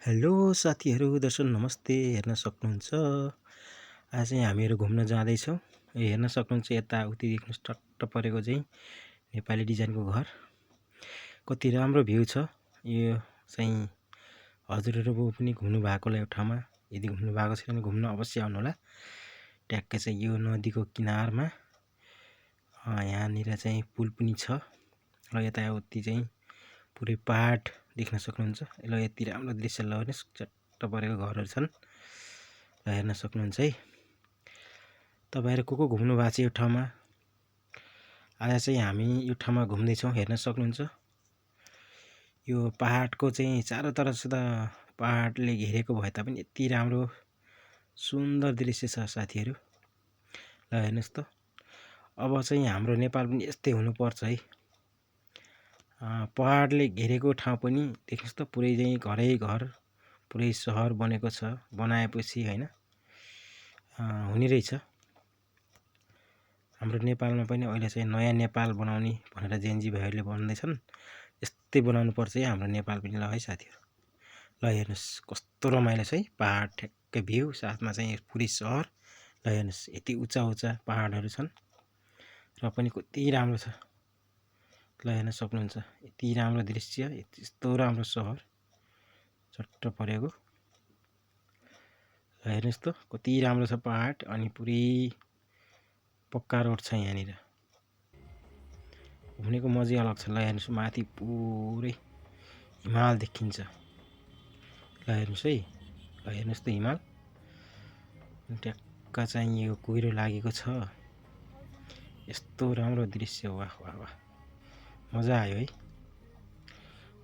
Hello साथीहरू, दर्शक नमस्ते। हेर्न सक्नुहुन्छ आज चाहिँ हामीहरू घुम्न जाँदैछौँ। हेर्न सक्नुहुन्छ यताउति देख्नुहोस् टट्ट परेको चाहिँ नेपाली डिजाइनको घर। कति राम्रो भ्यू छ। यो चाहिँ हजुरहरू पनि घुम्नु भएको होला यो ठाउँमा। यदि घुम्नु भएको छैन भने घुम्न अवश्य आउनुहोला। ट्याक्कै चाहिँ यो नदीको किनारमा यहाँनिर चाहिँ पुल पनि छ र यताउति चाहिँ पुरै पहाड देख्न सक्नुहुन्छ। ल यति राम्रो दृश्य ल हेर्नुहोस् चट्ट परेको घरहरू छन् र हेर्न सक्नुहुन्छ है। तपाईँहरू को घुम्नु भएको छ यो ठाउँमा? आज चाहिँ हामी यो ठाउँमा घुम्दैछौँ। हेर्न सक्नुहुन्छ यो पहाडको चाहिँ चारैतर्फ त पहाडले घेरेको भए तापनि यति राम्रो सुन्दर दृश्य छ साथीहरू। ल हेर्नुहोस् त, अब चाहिँ हाम्रो नेपाल पनि यस्तै हुनुपर्छ है। पहाडले घेरेको ठाउँ पनि देख्नुहोस् त, पुरै चाहिँ घरै घर पुरै सहर बनेको छ। बनाएपछि होइन हुने रहेछ। हाम्रो नेपालमा पनि अहिले चाहिँ नयाँ नेपाल बनाउने भनेर जेनजी भाइहरूले भन्दैछन्। यस्तै बनाउनु पर्छ है हाम्रो नेपाल पनि। ल है साथीहरू, ल हेर्नुहोस् कस्तो रमाइलो छ है। पहाड ठ्याक्कै भ्यू, साथमा चाहिँ पुरै सहर। ल हेर्नुहोस् यति उच्चा उच्चा पहाडहरू छन् र पनि कति राम्रो छ। ल हेर्न सक्नुहुन्छ यति राम्रो दृश्य, यस्तो राम्रो सहर चट्ट परेको। ल हेर्नुहोस् त कति राम्रो छ पहाड अनि पुरै पक्का रोड छ यहाँनिर। घुम्नेको मजै अलग छ। ल हेर्नुहोस् माथि पुरै हिमाल देखिन्छ। ल हेर्नुहोस् है, ल हेर्नुहोस् त हिमाल ट्याक्क चाहिँ यो कुहिरो लागेको छ। यस्तो राम्रो दृश्य, वाह वाह वाह, मजा आयो है।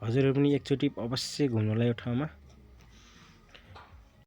हजुरहरू पनि एकचोटि अवश्य घुम्नुहोला यो ठाउँमा।